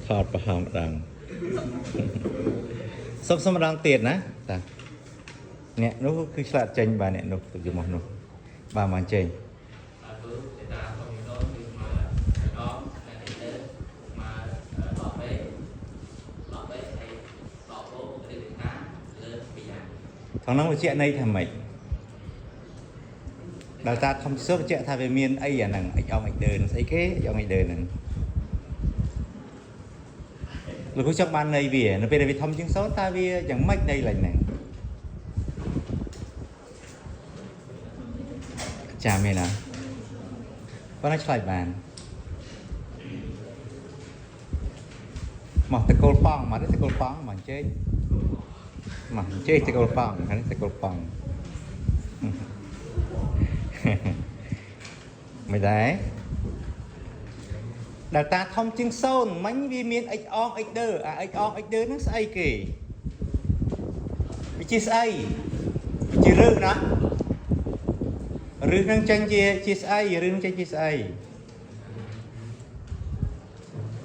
ថតប្រហោងម្ដងសុំសុំម្ដងទៀតណាតាអ្នកនោះគឺឆ្លាតចេញបាទអ្នកនោះទៅយមកនោះបាទមកអញ្ជើញ បាទគឺទេតាធំជាង0គឺស្មើដងតែទៅស្មើដក b ដក b ហើយដកបូកឬតាលើ2យ៉ាង ថងហ្នឹងបញ្ជាក់ន័យថាម៉េចដល់តាធំជាង0បញ្ជាក់ថាវាមានអីអាហ្នឹងអិចអងអិចដើនស្អីគេអិចអងអិចដើនហ្នឹងលោកគ្រូចង់បានន័យវានៅពេលដែលវាធំជាង0តើវាយ៉ាងម៉េចន័យឡើងហ្នឹងចាំមានណាប៉ុណ្ណាឆ្លើយបានមកតកូលប៉ងមកនេះតកូលប៉ងមកអញ្ជើញមកអញ្ជើញតកូលប៉ងខាងនេះតកូលប៉ង មិនដែរដែលតាធំជាង0មិញវាមាន x អង x ដឺអា x អង x ដឺហ្នឹងស្អីគេវាជាស្អីវាជារឹសណារឹសហ្នឹងចេញជាជាស្អីរឹសហ្នឹងចេញជាស្អី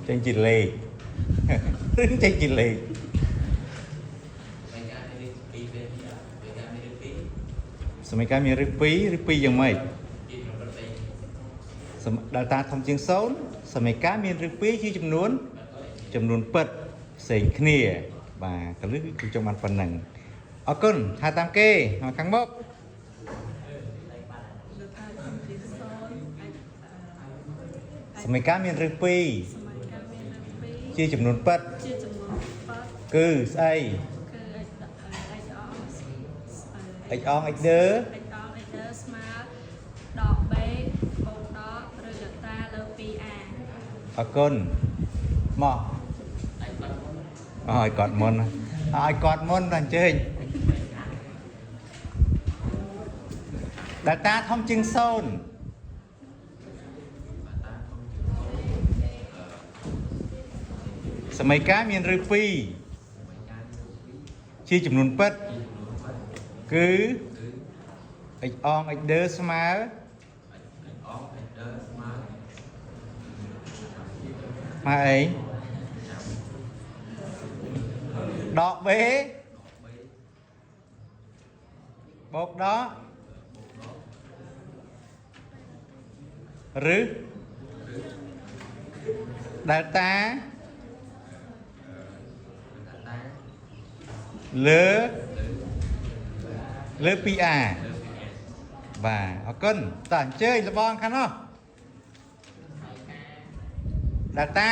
ចេញជាលេខ រឹសចេញជាលេខ បីការមានពីរពេលនេះបីការមានពីរ សម័យកាលមានរឹស2រឹស2យ៉ាងម៉េច ជាប្រព្រឹត្តផ្សេង សមដែលតាធំជាង0សម័យកាលមានរឹស2ជាចំនួន ចំនួនពិតផ្សេងគ្នាបាទកលឹះគឺចង់បានប៉ុណ្ណឹងអរគុណថាតាមគេមកខាងមុខ លើថាធំជាង0អាច សម័យកាលមានរឹស សម័យកាលមានរឹស 2ជាចំនួនពិត 2ជាចំនួនពិត គឺស្អី គឺ x x អង x អង x ដឺ x អង x ដឺស្មើដក b បូកដកឬកតាលើ 2a អរគុណមក ហើយគាត់មុន ឲ្យគាត់មុនឲ្យគាត់មុនដល់អញ្ជើញដែលតាធំជាង0 បាទតាធំជាង0 សម័យកាលមានរឹស បីការ 2ជាចំនួនពិត ជាចំនួនពិត គឺ គឺ x អង x ដឺស្មើ x អង x ដឺស្មើ ស្មើអីដក b b បូកដកឬដែលតា តា លើលើ 2a បាទអរគុណតោះអញ្ជើញលបងខាងនោះដែលតា